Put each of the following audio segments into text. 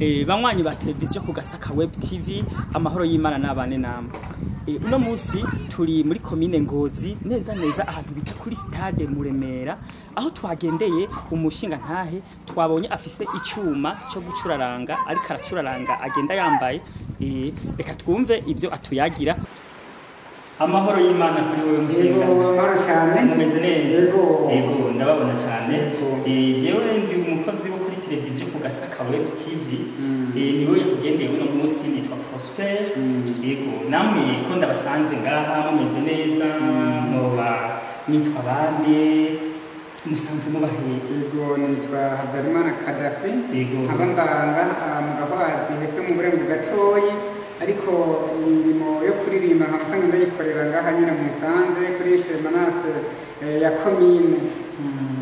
Banywanyi ba televiziyo ku Gasaka Web TV, amahoro y'Imana n'abane namwe. Uno munsi turi muri komine Ngozi, neza neza ahantu bita kuri stade Muremera, aho twagendeye umushinga ntahe twabonye afise icuma cyo gucuraranga, ariko aracuraranga agenda yambaye. Reka twumve ibyo atuyagira. Amahoro y'Imana kuri wewe mushinga. Yego, amahoro cyane. Mumeze neza? Yego. Yego, ndababona cyane. Yego. Jewe ndi umukozi wo kuri televiziyo ku Gasaka Web TV. Niwe yatugendeye uno munsi, nitwa Prosper. Yego, namwe ko ndabasanze ngaha mumeze neza, mwoba nitwa bande, musanzwe mubahe? Yego, nitwa Habyarimana Kadafi. Yego. Nkaba mbanga mu Gahwazi hepfo mu Burengo gatoyi, ariko imirimo yo kuririmba nkaba nsanzwe ndayikorera ngaha nyine mu Musanze kuri permanence ya komine.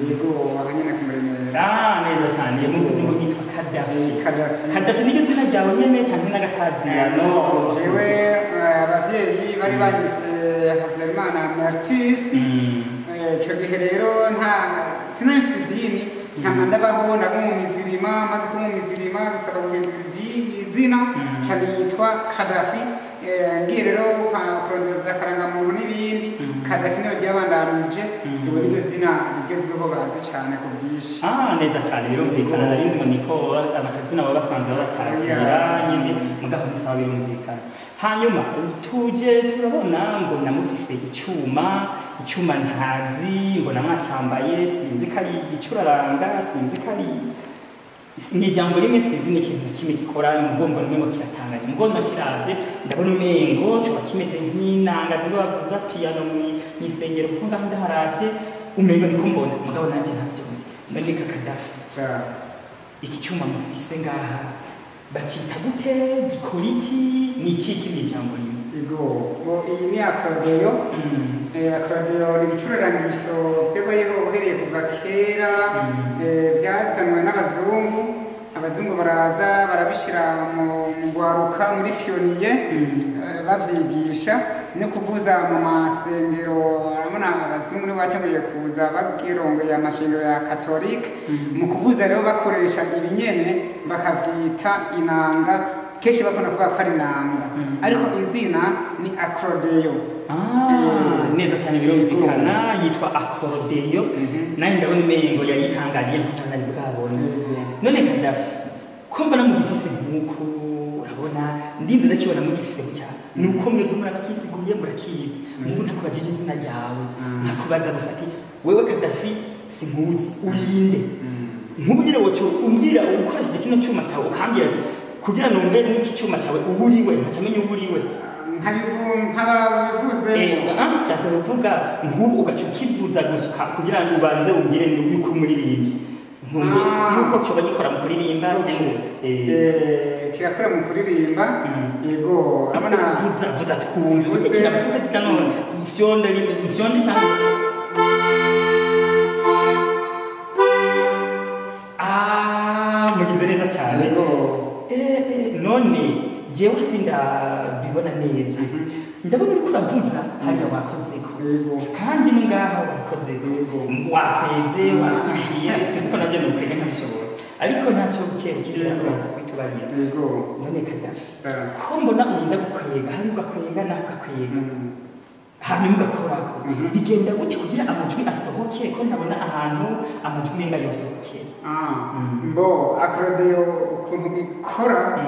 Yego, aha nyine ku Muremera. Ah, neza cyane. Muvuze ngo nitwa Kadafi. Kadafi. Kadafi niryo zina ryawe nyene canke n'agatazirano? Jewe abavyeyi bari banyise Habyarimana Mertus. Ico gihe rero nta sinari mfise idini, nkama ndabaho ndaba mu mizirima, maze kuba mu mizirima bisaba guhindura izina, ca nitwa Kadafi. Ngiye rero kwa kurondera za karangamuntu n'ibindi, Kadafi niyo ryabandanije, ubu niryo zina rigezweho bazi cane ku bwinshi. Ah, neza cyane, birumvikana. Narinzi ngo niko abakazina baba basanzwe babatazira nyine, mugaho ni sawa, birumvikana. Hanyuma tuje turabona, mbona mufise icuma ntazi, mbona mwacyambaye, sinzi ko ari icuraranga, sinzi ko ari ni ijambo rimwe, sinzi n'ikintu na kimwe gikora mugongo rumwe ngo kiratangaje. Mugongo kiravye ndabona umengo coba kimeze nk'inanga zimwe bavuza piano mw'isengero, kuko ngaho ndaharavye umengo niko mbona, mugabo nanje ntavyo nzi. None ka Kadafi, iki cyuma mufise ngaha bacita gute? Gikora iki? Ni iki mw'ijambo rimwe? Ego, ngo iyi ni accordéon. Accordéon ni ibicurarangisho vyabayeho uhereye kuva kera, byazanwe n'abazungu. Abazungu baraza barabishira mu rwaruka muri pionnier, bavyigisha no kuvuza mu masengero. Urabona abazungu nibo batanguye kuza bagirongoye amashengero ya katolike. Mu kuvuza rero bakoresha ibinyene bakavyita inanga, kenshi bakunda kuvuga ko ari inanga, ariko izina ni accordéon. Ah, neza cyane, birumvikana, yitwa accordéon. Nanjye ndabona umengo yari itangaje ariko nari bwabona. None Kadafi, ko mbona mugifise nk'uko urabona ndinze ndakibona mugifise gutya, nuko mwebwe murabakisiguye murakizi, mubu ntakubajije izina ryawe, nkakubaza gusa ati wewe Kadafi sinkuzi, urinde? Nk'ubu nyine woco umbwira ukoresheje kino cyuma cyawe, ukambwira ati kugira numve n'iki cyuma cyawe uba uriwe, nkaca menya uba uriwe. Nkabivuze. Nshatse kuvuga nk'ubu ugaca ukivuza gusa kugira ngo ubanze umbwire yuko umuririmbyi, nkumve yuko cyoba gikora mu kuririmba cyangwa Kirakora mu kuririmba. Yego, urabona. Vuza, vuza twumve. Vuze. Kiravuga none fyonde rimwe, fyonde cyangwa. Ah, mugize neza cyane. Yego. None jewe sindabibona neza, ndabona uriko uravuza hariya wakozeko, kandi no ngaha wakozeko. Yego. Wakweze, wasubiye, sinzi ko nabyo nukwega nkabishobora, ariko ntacyo, buke buke turabanza kubitubarira. Yego. None Kadafi, Sawa. ko mbona urinda gukwega hariya, ugakwega naho ugakwega, hanyuma ugakorako, bigenda gute kugira amajwi asohoke, ko ntabona ahantu amajwi umenga yosohoke? Ah, mbo accordéon ukuntu ikora,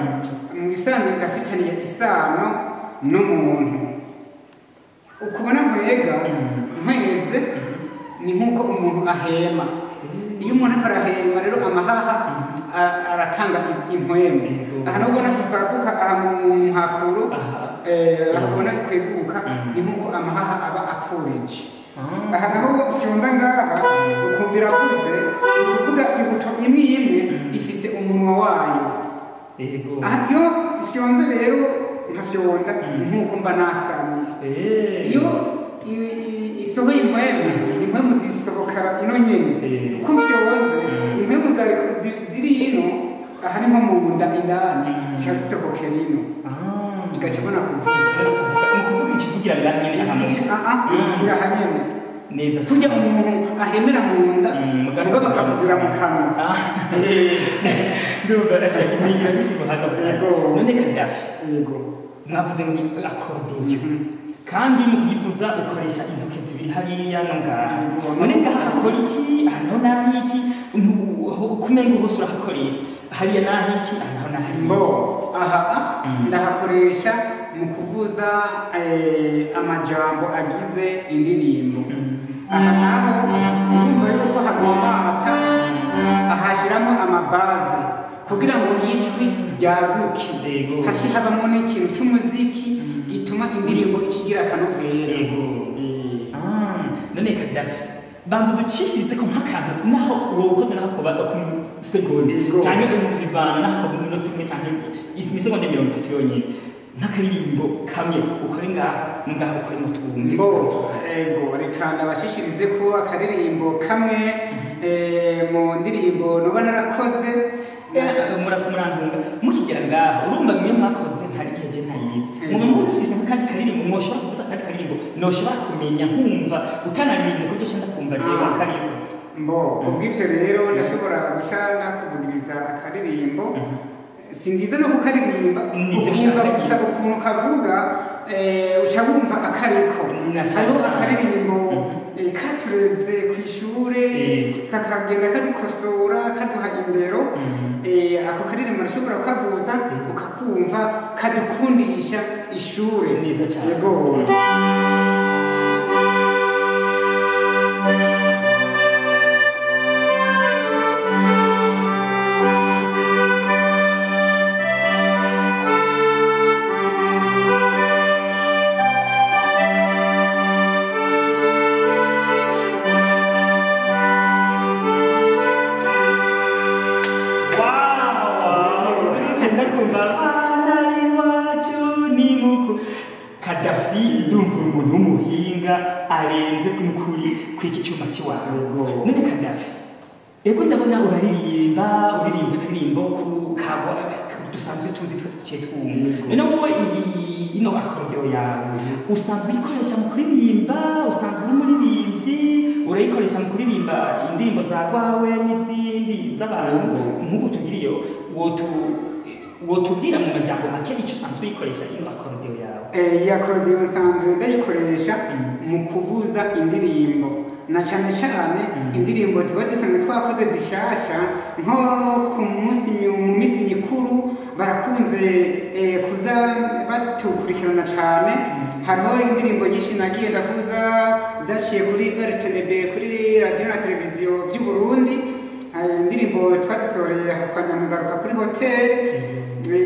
mu bisanzwe irafitaniye isano n'umuntu. Ukubona nkwega, nkweze ni nk'uko umuntu ahema. Iyo umuntu ariko arahema rero amahaha aratanga impwemu. Aha naho ubona ipaguka aha mu mpapuro, aho ubona ikweguka, ni nk'uko amahaha aba apurije. Aha naho fyonda ngaha ukumva iravuze, ni ukuvuga ibuto imwe imwe ifise umunwa wayo. Aha iyo fyonze rero nkafyonda, ni nk'uko mba nasamye. Iyo isohoye impwemu, impwemu zisohokara ino nyene. Uko mfyonze, impwemu ziri ino aha ni nko mu nda indani, zica zisohokera ino, igaca ibona kuvuga. Ni ukuvuga ikivugira ngaha nyene aha Ici, ah, ivugira aha nyene. Neza. Tujya umuntu ahemera mu nda, mugabo bakavugira mu kanwa. Ndumva arashaka imenya bisi buhanga bukaze. None Kadafi, yego, mwavuze ngo accordéon, kandi mu kuyivuza ukoresha intoke zibiri hariya no ngaha. None ngaha hakora iki, aha naho naho iki? Kumenga hose urahakoresha, hariya naho iki, aha naho naho iki? Mbo aha ndahakoresha mu kuvuza amajambo agize indirimbo. Aha naho urumva yuko hagomata ahashiramo amabazi kugira ngo ijwi ryaguke, hashi habamo n'ikintu cy'umuziki gituma indirimbo ikigira akanovera. None Kadafi, banza uducishirize ko nk'akantu naho wowe ukoze naho kuba ku segonde cyangwa bivana naho ku minota umwe cyangwa imisegonde 30 yonyine, nk'akaririmbo kamwe ukore ngaha ngaha ukore ngo twumve. Ego, reka ndabacishirize ko akaririmbo kamwe mu ndirimbo noba narakoze. Murantunga mukigera ngaha urumva mwe mwakoze ntari gihe je ntayizi, muba mufise kandi karirimbo mwoshobora kuvuza kandi karirimbo noshobora kumenya nkumva utanaririmbye kubyo shanda kumva je wakaririmbo. Mbo kubw'ivyo rero ndashobora guca nakuvugiriza akaririmbo, sindiza no kukaririmba, ukumva gusa ukuntu kavuga, uca wumva akariko. Hariho akaririmbo katureze kw'ishure, kakagenda kadukosora, kaduha indero. Ako karirimbo ndashobora kukavuza ukakumva, kadukundisha ishure. Neza cyane. Yego. Kadafi, ndumva umuntu w'umuhinga arenze kuri kwiki cyuma kiwawe. None Kadafi, ego ndabona uraririmba, uririmbye akaririmbo ku kabo dusanzwe tuzi twese duciye twumva. None wowe ino accordéon yawe usanzwe uyikoresha mu kuririmba, usanzwe uri umuririmbyi, urayikoresha mu kuririmba indirimbo za rwawe n'izindi z'abantu nk'ubu tugiriyo, wotubwira mu majambo make icyo usanzwe uyikoresha ino accordéon yawe? Iyi accordéon nsanzwe ndayikoresha mu kuvuza indirimbo, na cyane cyane indirimbo tuba dusanzwe twakoze zishasha, nko ku munsi mu minsi mikuru barakunze kuza batukurikirana cyane. Hariho indirimbo nyinshi nagiye ndavuza zaciye kuri RTNB, kuri radiyo na televiziyo by'u Burundi. Indirimbo twazisoreye kwa Nyamugaruka kuri hoteli,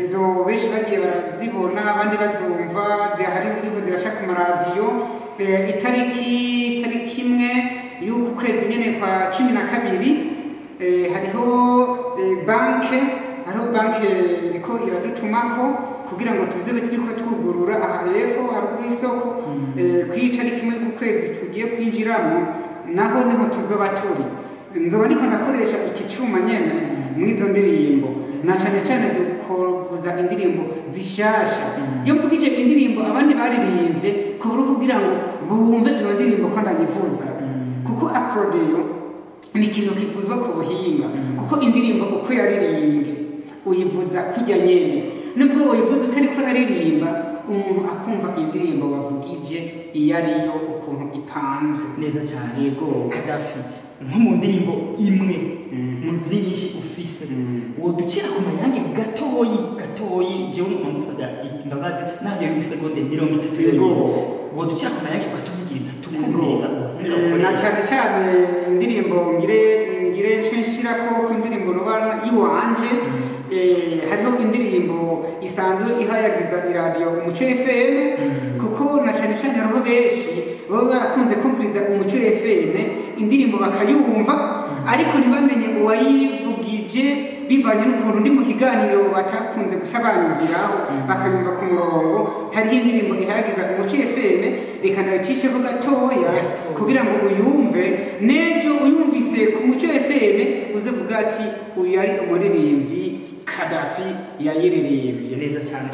izo benshi bagiye barazibona, abandi bazumva, zihari ziriko zirasha ku maradiyo. Itariki imwe y'uku kwezi nyene kwa 12, hariho banke, hariho banke iriko iradutumako kugira ngo tuzebe turiko twugurura aha hepfo haruguru y'isoko. Kw'itariki imwe y'uku kwezi tugiye kwinjiramo, naho niho tuzoba turi. Nzoba ndiko ndakoresha iki cuma nyene mw'izo ndirimbo, na cyane cyane dukoza indirimbo zishasha. Iyo mvugije indirimbo abandi baririmbye kubura kugira ngo bumve iyo ndirimbo ko ndayivuza, kuko accordéon ni ikintu kivuzwa ku buhinga, kuko indirimbo uko yaririmbwe uyivuza kujya nyene, nubwo uyivuza utari ko aririmba, umuntu akumva indirimbo wavugije iyo ariyo ukuntu ipanze. Neza cyane. Yego. Kadafi, nko mu ndirimbo imwe mu ziri nyinshi ufise, woducira ku mayange gatoyi gatoyi, jewe namusabye imbabazi naho yo isegonde 30 yonyine, woducira ku mayange ukatuvugiriza tukumviriza. Na cyane cyane indirimbo ngire nshirako ku ndirimbo noba iwanje, hariho indirimbo isanzwe ihayagiza iradiyo Umuco FM, kuko na cyane cyane hariho benshi baba barakunze kumviriza Umuco FM indirimbo bakayumva, ariko ntibamenye uwayivugije bivanye n'ukuntu ndi mu kiganiro batakunze guca banyumviraho, bakayumva ku murongo. Hariho indirimbo ihayagiza Umuco FM, reka ndayicisheho gatoya kugira ngo uyumve, n'ejo uyumvise ku Muco FM uze vuga ati uyu yari umuririmbyi Kadafi yayiririmbye. Neza cyane.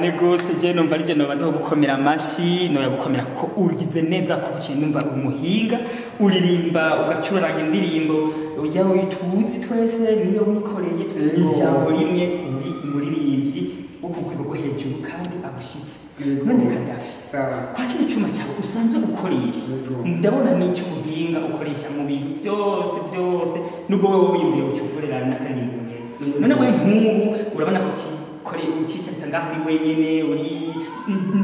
Cyane gose. Je numva ari je nobanza gukomera amashi, noya gukomera kuko ugize neza, kuko je numva umuhinga uririmba ugacuranga indirimbo yawe tuzi twese niyo wikoreye. Yego. Ijambo rimwe, uri umuririmbyi wo ku rwego rwo hejuru kandi agushyitse. Yego. None Kadafi, Sawa. kwa kino cyuma cyawe usanzwe ukoresha, Yego. ndabona n'icy'ubuhinga ukoresha mu bintu byose byose, nubwo wowe wiyumviye ucukorera n'akaririmbo nyene. Yego. None we nk'ubu urabona ko ukikore ucicarika ngaho uri wenyene, uri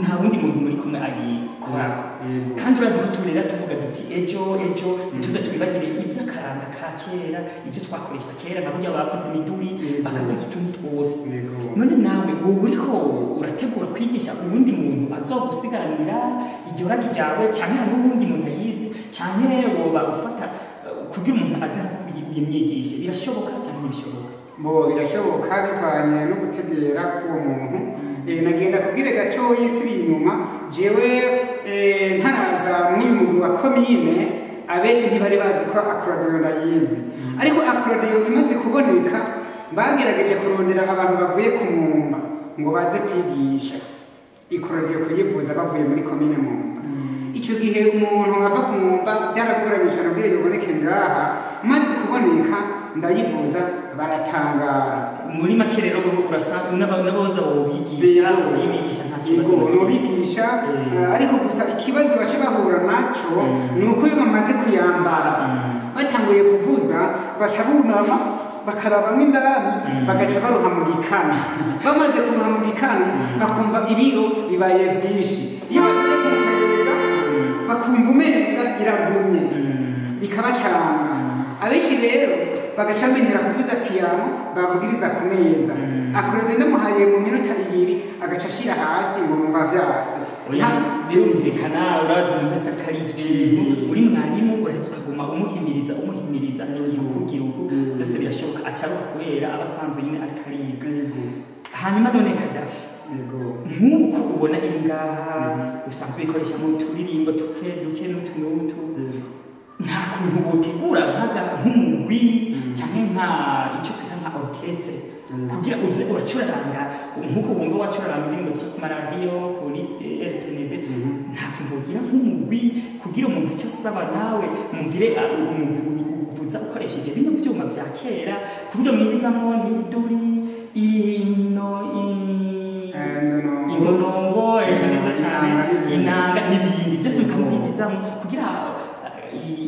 nta wundi muntu muri kumwe agikorako. Yego. Kandi urazi ko turera tuvuga duti ejo ejo ntituze twibagire iby'akaranga ka kera, ibyo twakoresha kera, nka burya bavuze imiduri, Yego. bakavuza utuntu twose. Yego. None nawe wowe uriko urategura kwigisha uwundi muntu azogusigaranira iryo ragi ryawe, canke hariho uwundi muntu ayizi, canke woba ufata kugira umuntu aze nko kuyimwigisha, birashoboka canke ntibishoboka? Bo, birashoboka bivanye no gutegera k'uwo muntu. Nagenda kubwire gatoyi nsubiye inyuma. Jewe ntaraza muri mugwi wa komine, abenshi ntibari bazi ko accordéon ndayizi, ariko accordéon imaze kuboneka bagerageje kurondera abantu bavuye ku Mwumba ngo baze kwigisha accordéon kuyivuza bavuye muri komine Mwumba. Icyo gihe umuntu ava ku Mwumba byaragoranye cyane kugira yoboneke ngaha. Maze kuboneka ndayivuza, baratangara. Muri make rero wowe urasa n'aboza wobigisha? Yego. Uyibigisha nta kibazo Yego, na kimwe. Nubigisha. Ariko gusa ikibazo baca bahura naco ni uko iyo bamaze kuyambara batanguye kuvuza, baca bunama bakarabamwo indani, bagaca baruha mu gikanu. Bamaze kuruha mu gikanu, bakumva ibiro bibaye vyinshi. Iyo bagiye kukwega bakumva umenga iragumye, bikabacanga. Abenshi rero bagaca bamenyera kuvuza piyano bavugiriza ku meza. Accordéon ndamuhaye mu minota 2 agaca ashira hasi ngo numva vyase. Oya, birumvikana. Urazi umuntu wese akariga ikintu, uri mwarimu uraheza ukaguma umuhimiriza, umuhimiriza ati gira uku, gira uku. Byose birashoboka, acaruka kubera aba asanzwe nyine ariko ariga. Hanyuma none Kadafi, nk'ubu ko ubona iri ngaha usanzwe uyikoresha mu turirimbo duke duke n'utu n'utu, nta kuntu wotegura nk'umugwi cyangwa nka icyo twita nka orchestre kugira uze uracuraranga nk'uko wumva wacuraranga indirimbo zica ku maradiyo, kuri RTNB? Nta kuntu wogira nk'umugwi kugira umuntu ace asaba nawe mugire umugwi uvuza ukoresheje bino vyuma vya kera, ku buryo mwinjizamwo n'imiduri ino Indonongo. Indonongo, neza cyane. Inanga n'ibindi. Inanga n'ibindi byose mukamubyinjizamo kugira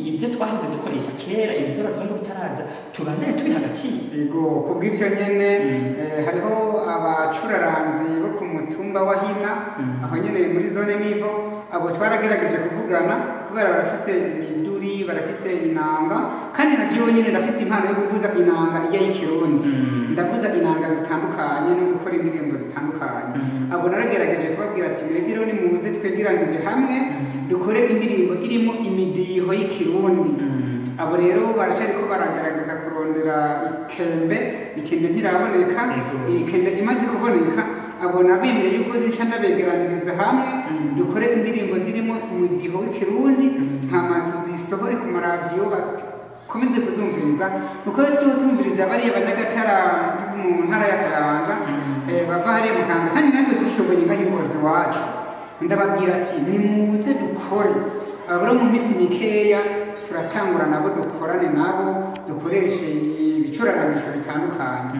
ibyo twahoze dukoresha kera, ibi by'abazungu bitaraza, tubandanye tubiha agaciro. Yego, kubw'ivyo nyene hariho abacuraranzi bo ku mutumba wa Hina, aho nyene muri zone Mivo. Abo twaragerageje kuvugana kubera barafise imiduri, barafise inanga, kandi na jewe nyene ndafise impano yo kuvuza inanga ijya y'ikirundi. Ndavuza inanga zitandukanye no gukora indirimbo zitandukanye. Abo naragerageje kubabwira ati mwebwe rero nimuze twegeranire hamwe dukore indirimbo irimo imidiho y'ikirundi. Abo rero baracariko baragerageza kurondera ikembe, ikembe ntiraboneka. Ikembe imaze kuboneka, abona bemereye yuko nca ndabegeraniriza hamwe dukore indirimbo zirimo umudiho w'ikirundi, hama tuzisohore ku maradiyo bakomeze kuzumviriza, kuko iyo turiko tumviriza bariya banyagatara mu ntara ya Kayanza, bava hariya mu Kayanza, kandi natwe dushoboye ngaho ingozi iwacu. Ndababwira ati nimuze dukore. Abo rero mu minsi mikeya turatangura nabo, dukorane nabo, dukoreshe ibicurarangisho bitandukanye.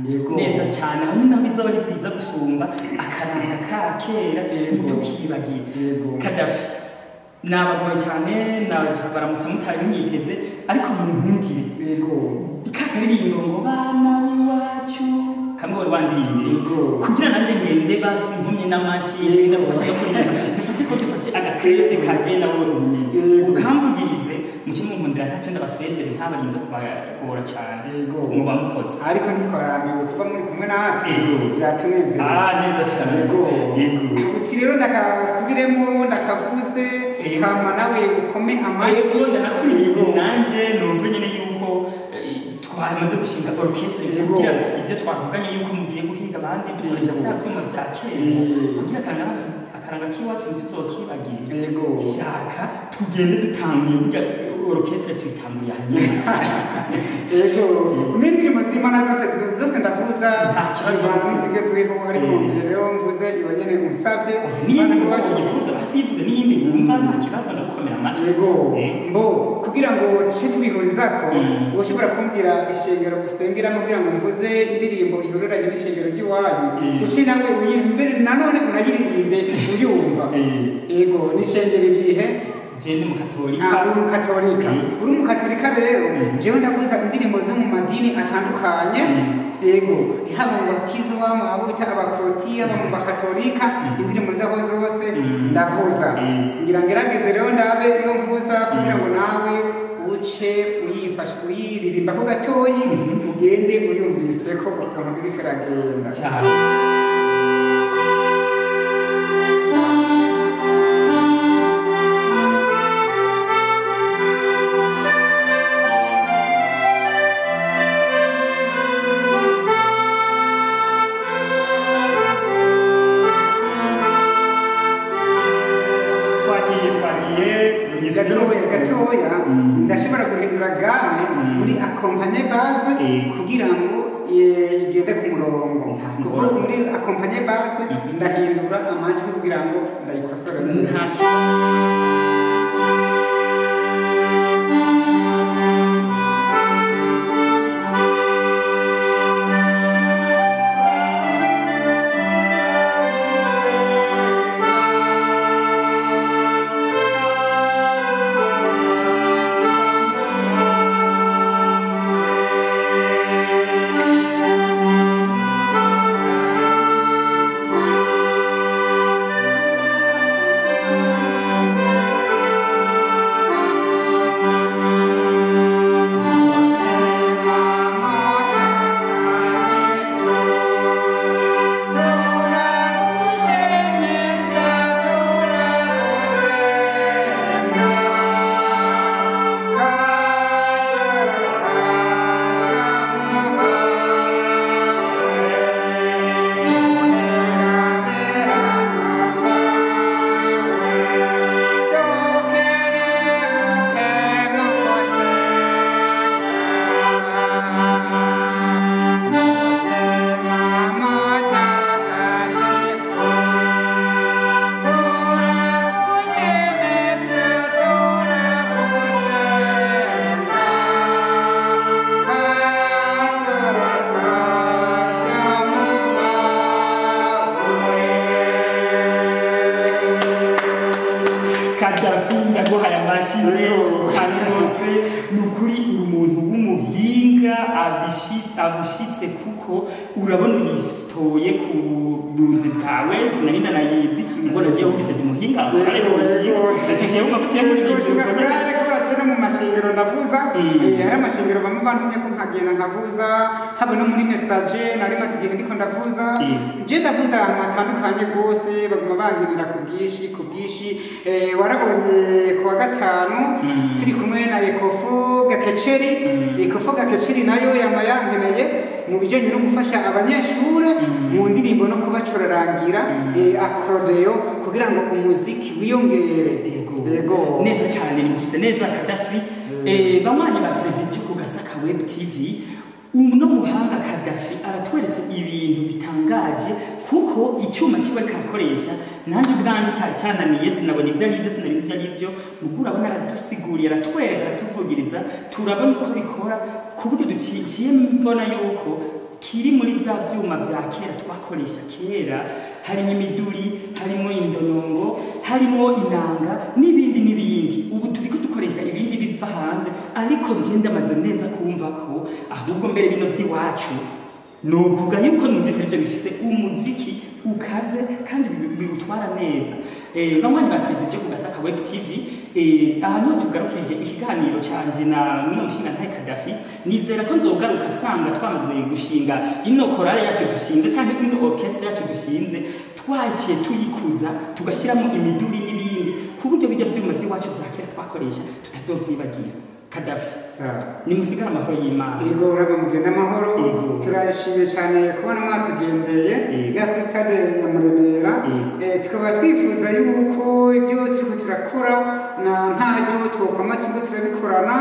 Yego. Neza cyane. Aho ni naho bizaba ari byiza gusumba, akaranga ka kera ntitukibagire. Kadafi, nabagoye cyane, nabaje kubaramutsa mutari munyiteze, ariko munkundire ka karirimbo ngo bana b'iwacu kamwe wari wandirimbiye, kugira nanjye ngende basi nkomye n'amashi, ndagufashe no kuririmba, dufate ko dufashe agakrede kaje nawe ubunyene, ukamvugirize muce munkundira, ntacyo ndabasezere ntabarinze kubagora cyane. Muba mukoze. Ariko ntitwarambiwe kuba muri kumwe natwe. Byatunezereje. Ah, neza cyane. Yego. Uti rero ndakasubiremo ndakavuze, hama nawe ukome amashyi. Yego, ndanakuririmbira nanjye numve nyine yuko twamaze gushinga orchestre, kugira ibyo twavuganye yuko mugiye guhiga abandi dukoresha bya byuma bya kera, kugira akaranga k'iwacu ntituzokibagire. Shaka tugende dutanguye burya. Orchestre tuyitanguriye hanyuma. Yego, n'indirimbo z'Imana zose ndavuza, Nta kibazo. Zigezweho, ariko rero mvuze iyo nyene umusavye. N'iyindi Bana iwacu. Uyivuze, basivuze n'iyindi wumva, nta kibazo, ndagukomera amashyi. Yego, mbo kugira ngo tuce tubihurizako, ushobora kumbwira ishengero usengeramo kugira ngo mvuze indirimbo ihururanye n'ishengero ry'iwanyu, uce nawe mbere nanone unayiririmbe uyumva. Yego, n'ishengero irihe? Je ndi mukatolika. Ah, uri umukatolika. Uri umukatolika rero, jewe ndavuza indirimbo zo mu madini atandukanye. Yego, haba mu bakizwa, mu abo bita abaproti, haba mu bakatolika, indirimbo zaho zose ndavuza. Ngira ngerageze rero ndabe iyo mvuza kugira ngo nawe uce uyifashe uyiririmba ko gatoyi, ugende uyumvise ko ukuntu iriko iragenda. Cyane. Twagiye Gatoya gatoya. Ndashobora guhindura gamme muri accompagné basse kugira ngo igende ku murongo, kuko muri accompagné basse ndahindura amajwi kugira ngo ndayikosore neza. Nta kibazo. Kadafi, ndaguhaye amashyi menshi cyane rwose. Ni ukuri uri umuntu w'umuhinga abushitse, kuko urabona uyitoye ku buntu bwawe. Sinari ndanayizi ubwo nagiye wumvise ndi muhinga akore tuwushinga tugiye wumva ko muri. Gushinga korale ko baratera mu mashengero ndavuza. Hari amashengero bamwe bantumye ko nkagenda nkavuza, haba no muri message nari maze igihe ndiko ndavuza. Je ndavuza ahantu hatandukanye rwose, baguma bankinira ku bwinshi ku bwinshi. Warabonye ku wa gatanu turi kumwe na Ekofo Gakeceri. Ekofo Gakeceri nayo yama yankeneye mu bijyanye no gufasha abanyeshure mu ndirimbo no kubacurarangira accordéon kugira ngo umuziki wiyongere. Yego. Neza cyane, mugize neza Kadafi. Banywanyi ba televiziyo ku Gasaka Web TV, uno muhanga Kadafi aratweretse ibintu bitangaje, kuko icyuma kiwe kakoresha nanjye ubwanje cyari cyananiye, sinabona ibyo ari byo, sinari ibyo ari byo. Mugo urabona aradusiguriye, aratwereka, aratuvugiriza, turabona uko bikora, ku buryo duciye mbona yuko kiri muri bya byuma bya kera twakoresha kera, harimo imiduri, harimo indonongo, harimo inanga n'ibindi n'ibindi. Ubu turiko dukoresha ibindi biva hanze, ariko njye ndamaze neza kumva ko ahubwo mbere bino by'iwacu novuga yuko numvise ivyo bifise umuziki ukaze kandi biwutwara neza. Banywanyi ba televiziyo ku Gasaka Web TV, aha niho tugarukije ikiganiro canje na muno mushinga ntahe Kadafi. Nizera ko nzogaruka sanga twamaze gushinga ino korale yacu dushinze, canke ino orchestre yacu dushinze, twaciye tuyikuza tugashyiramo imiduri n'ibindi, ku buryo bijya vyuma vy'iwacu vya kera twakoresha tutazovyibagira. Kadafi, Sawa. nimusigare amahoro y'Imana. Yego, uraba mugenda amahoro. Yego. Turashimye cyane kubona mwatugendeye Yego. ngaha kuri stade ya Muremera. Yego. Tukaba twifuza yuko ibyo turiko turakora na ntaryo twokwama turiko turabikorana,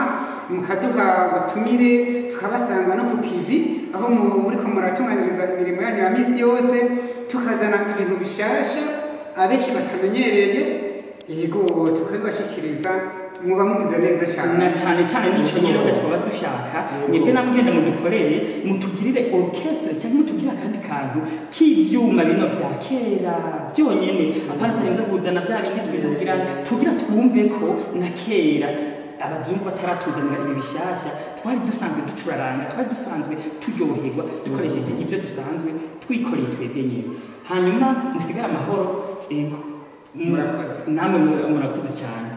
mukaduha batumire, tukabasanga no ku kivi aho muriko muratunganyiriza imirimo yanyu ya misi yose, tukazana ibintu bishasha abenshi batamenyereye. Yego, tukabibashikiriza, muba mugize neza cyane. Na cyane cyane nico nyene ubwo twaba dushaka, mwebwe namugenda mudukorere, mutugirire orchestre cyangwa mutugirire akandi kantu k'ivyuma bino vya kera vyonyene, apana utarinze kuzana vya bindi tugenda kugira tugira twumve ko na kera abazungu bataratuzanira ibi bishasha twari dusanzwe ducuraranga, twari dusanzwe turyoherwa dukoresheje ibyo dusanzwe twikoreye twebwe nyene. Hanyuma musigare amahoro. Ego. Murakoze. Namwe murakoze cyane.